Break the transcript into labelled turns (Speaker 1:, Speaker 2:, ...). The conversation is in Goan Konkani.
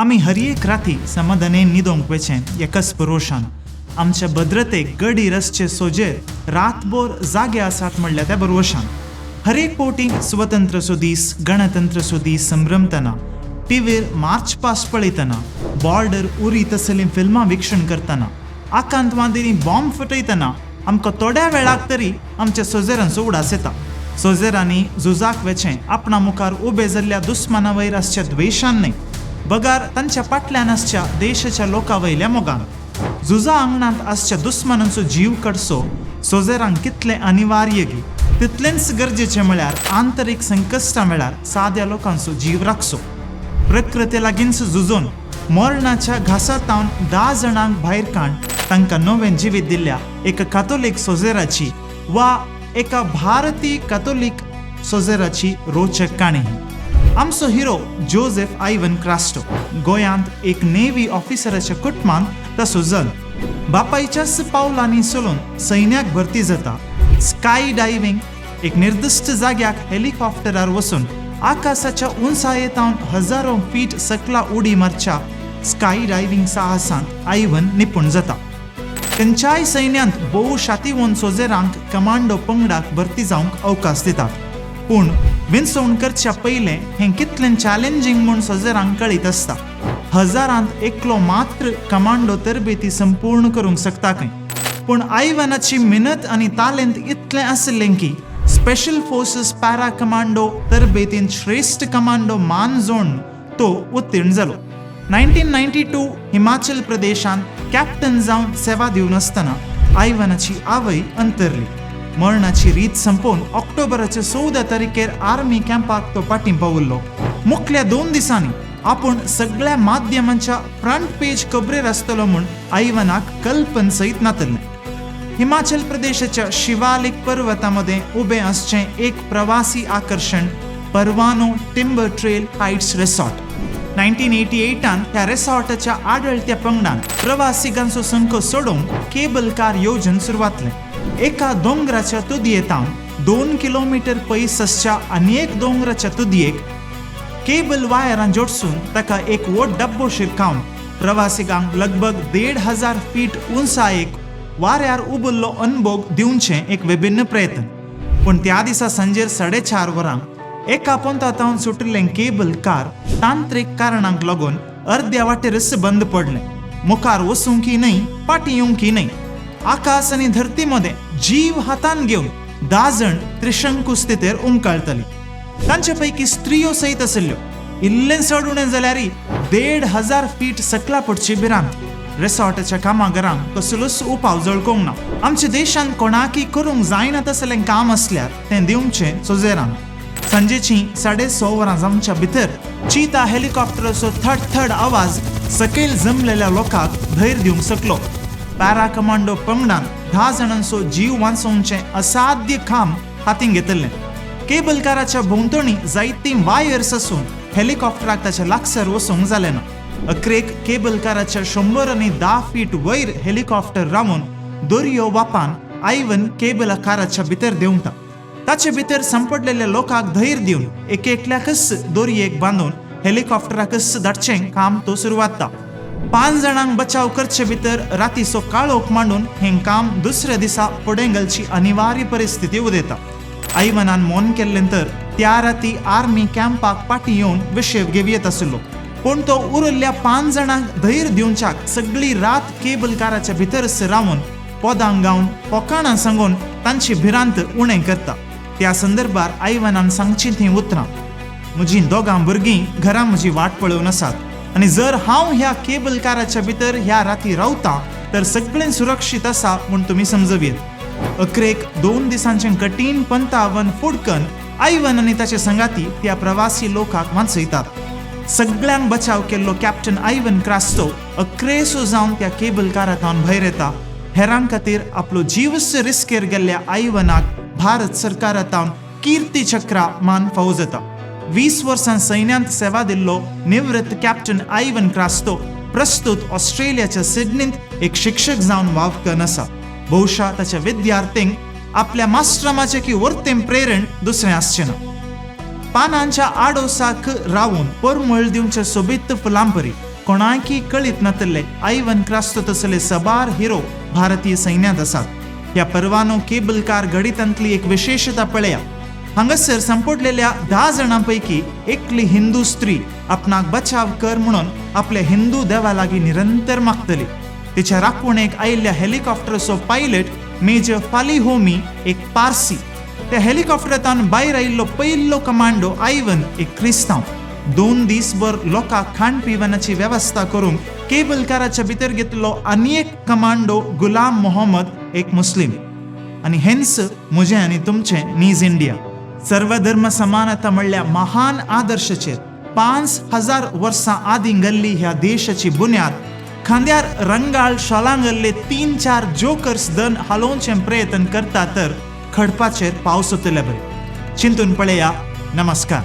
Speaker 1: आमी हर एक राती समाधानेन न्हिदोंक वेचें एकाच भरोशान आमच्या भद्रतेक गडी रसचे सोजेर रातभर जागे आसात म्हणल्या त्या भरवशान. हर एक फावटी स्वतंत्रचो दीस, गणतंत्रचो दीस संभ्रमतना, टिवीर मार्च पास्ट पळयतना, बॉर्डर, उरी तसलीं फिल्मां विक्षण करतना, आकांतवादींनी बॉम्ब फटयतना आमकां थोड्या वेळाक तरी आमच्या सोजेरांचो उडास येता. सोजेरांनी झुजाक वेचें आपणा मुखार उबे जाल्ल्या दुस्माना वयर आसच्या द्वेशान न्हय, बगार तांच्या फाटल्यान आसच्या देशाच्या लोकां वयल्या मोगान. झुजा आंगणांत आसच्या दुस्मानांचो जीव काडचो सोजेरांक कितलें अनिवार्य गी, तितलेंच गरजेचें म्हळ्यार आंतरीक संकश्टां वेळार साद्या लोकांचो जीव राखचो. प्रकृते लागींच झुजून मरणाच्या घासातावन 10 जाणांक भायर काण तांकां नवें जिवीत दिल्ल्या एका कातोलीक सोजेराची वा एका भारतीय कातोलीक सोजेराची रोचक काणी ही. आमचो हिरो जोसेफ आयवन क्रास्टो. गोंयांत एक नेव्ही ऑफिसराच्या कुटुंबांत ताचो जल्म. बापायच्याच पावलांनी चलून सैन्याक भरती जाता. स्काय डायव्हींग, एक निर्दिश्ट जाग्याक हेलिकॉप्टरार वचून आकाशाच्या उंचायेतावन हजारो फीट सकला उडी मारच्या स्काय डायव्हींग साहसांत आयवन निपूण जाता. खंयच्याय सैन्यांत भोव शातिवंत सोजेरांक कमांडो पंगडाक भरती जावंक अवकाश दितात, पूण विंचवण करच्या पयलें हें कितलें चॅलेंजींग म्हूण सोजेरांक कळीत आसता. हजारांत एकलो मात्र कमांडो तरबेती संपूर्ण करूंक शकता खंय. पूण आयवनाची मेहनत आनी तालेंत इतलें आशिल्लें की स्पेशल फोर्सीस पॅरा कमांडो तरबेतींत श्रेश्ठ कमांडो मान जोडून तो उत्तीर्ण जालो. 1992 हिमाचल प्रदेशांत कॅप्टन जावन सेवा दिवन आसतना आयवनाची आवय अंतरली. मरणाची रीत संपोवन ऑक्टोबराच्या 14 तारखेर आर्मी कॅम्पाक तो फाटीं पाविल्लो. मुखल्या 2 दिसांनी आपूण सगळ्या माध्यमांच्या फ्रंट पेज खबरेर आसतलो म्हूण आयवनाक कल्पन सयत नातलें. हिमाचल प्रदेशाच्या शिवालिक पर्वता मदें उबें आसचें एक प्रवासी आकर्शण परवानो टिंबर ट्रेल हायट्स रिसॉर्ट. 1988 ह्या रिसॉर्टाच्या आडळत्या पंगडान प्रवासिकांचो संख सोडोवंक केबल कार योजन सुरवातलें. एका दोंगराच्या तुदयेतावन 2 किलोमिटर पयस आसच्या आनी एक दोंगराच्या तुदयेक केबल वायरां जोडसून ताका एक व्हड डब्बो शिरकावन प्रवासिकांक लगभग 1500 फीट उंचायेक वाऱ्यार उबल्लो अनभोग दिवचें एक विभिन्न प्रयत्न. पूण त्या दिसा सांजेर 4:30 वरांक एका पोंतातावन सुटिल्लें केबल कार तांत्रीक कारणांक लागून अर्द्या वाटेरच बंद पडलें. मुखार वचूंकी न्हय, फाटीं येवंकी न्हय. आकाश आनी धरती मदें जीव हातान घेवन 10 जाण त्रिशंकू स्थितीर उमकाळताली. तांचे पैकी स्त्रियो सयत आशिल्ल्यो. इल्लें चड उणें जाल्यार 1500 फीट सकला पडची भिरांत. रिसॉर्टाच्या कामागारांक कसलोच उपाव जळकोंक ना. आमच्या देशांत कोणाकी करूंक जायना तसलें काम आसल्यार तें दिवचें सोजेरांक. सांजेची 6:30 वरां जावच्या भितर चिता हेलिकॉप्टराचो थड थड आवाज सकयल जमलेल्या लोकांक धैर्य दिवंक शकलो. पॅरा कमांडो पंगडान 10 जाणांचो जीव वांचोवचें असाध्य काम हातीन घेतिल्लें. केबल काराच्या भोंवतणी जायतीं वायर्स आसून हेलिकॉप्टराक ताच्या लागसर वचूंक जालें ना. अक्रेक केबल काराच्या 110 फीट वयर हेलिकॉप्टर रावून दोरयो वापान आयवन केबल काराच्या भितर देंवता. ताचे भितर सांपडलेल्या लोकांक धैर्य दिवन एक एकल्याकच दोरयेक बांदून हेलिकॉप्टराकच धाडचें काम तो सुरवातता. 5 जाणांक बचाव करचे भितर रातीचो काळोख मांडून हें काम दुसऱ्या दिसा फुडें घालची अनिवार्य परिस्थिती उदेता. आयवनान मौन केल्लें तर त्या राती आर्मी कॅम्पाक फाटीं येवन विशेव घेवयेत आशिल्लो, पूण तो उरिल्ल्या 5 जाणांक धैर्य दिवच्याक सगळी रात केबल काराच्या भितरच रावन पदां गावन, फकाणां सांगून तांची भिरांत उणें करता. त्या संदर्भार आयवनान सांगची तीं उतरां, म्हजीं दोगां भुरगीं घरा म्हजी वाट पळोवन आसात आनी जर हांव ह्या केबल काराच्या भितर ह्या राती रावतां तर सगळें सुरक्षीत आसा म्हूण तुमी समजवयेत. अक्रेक 2 दिसांचें कठीण पंतावन फुडकन आयवन आनी ताचे संगाती त्या प्रवासी लोकांक वाचयतात. सगळ्यांक बचाव केल्लो कॅप्टन आयवन क्रास्तो अक्रेसो जावन त्या केबल कारांत भायर येता. हेरां खातीर आपलो जीवच रिस्केर गेल्ल्या आयवनाक भारत सरकारांत कीर्ती चक्रा मान फावो जाता. 20 वर्सां सैन्यांत सेवा दिल्लो निवृत्त कॅप्टन आयवन क्रास्तो प्रस्तुत ऑस्ट्रेलियाच्या सिडनींत एक शिक्षक जावन वावर आसा. बहुशा ताच्या विद्यार्थ्यांक आपल्या मास्टरामाचें की वर्तें प्रेरण दुसरें आसचें ना. पानांच्या आडोसाक रावून परमळ दिवच्या सोबीत फुलांपरी कोणाकी कळीत नातल्ले आयवन क्रास्तो तसले सबार हिरो भारतीय सैन्यांत आसात. ह्या परवानो केबल कार घडितांतली एक विशेशता पळया. हांगासर संपडलेल्या 10 जाणां पैकी एकली हिंदू स्त्री आपणाक बचाव कर म्हणून आपल्या हिंदू देवा लागीं निरंतर मागतली. तिच्या राखवणेक आयिल्ल्या हेलिकॉप्टराचो पायलट मेजर फाली होमी एक पारसी. त्या हेलिकॉप्टरांत भायर आयिल्लो पयलो कमांडो आयवन एक क्रिस्तांव. 2 दीसभर लोकांक खाण पिवणाची वेवस्था करूंक केबल काराच्या भितर घेतलो आनी एक कमांडो गुलाम मोहम्मद एक मुस्लीम. आनी हेंच म्हजें आनी तुमचें नीज इंडिया. सर्वधर्म समानता म्हणल्या महान आदर्शाचेर 5000 वर्सां आदीं घाल्ली ह्या देशाची बुन्याद खांद्यार रंगाळ शालां घाल्ले 3-4 जोकर्स दन हालोवचें प्रयत्न करता तर खडपाचेर पावस उतरले बरें. चिंतून पळया. नमस्कार.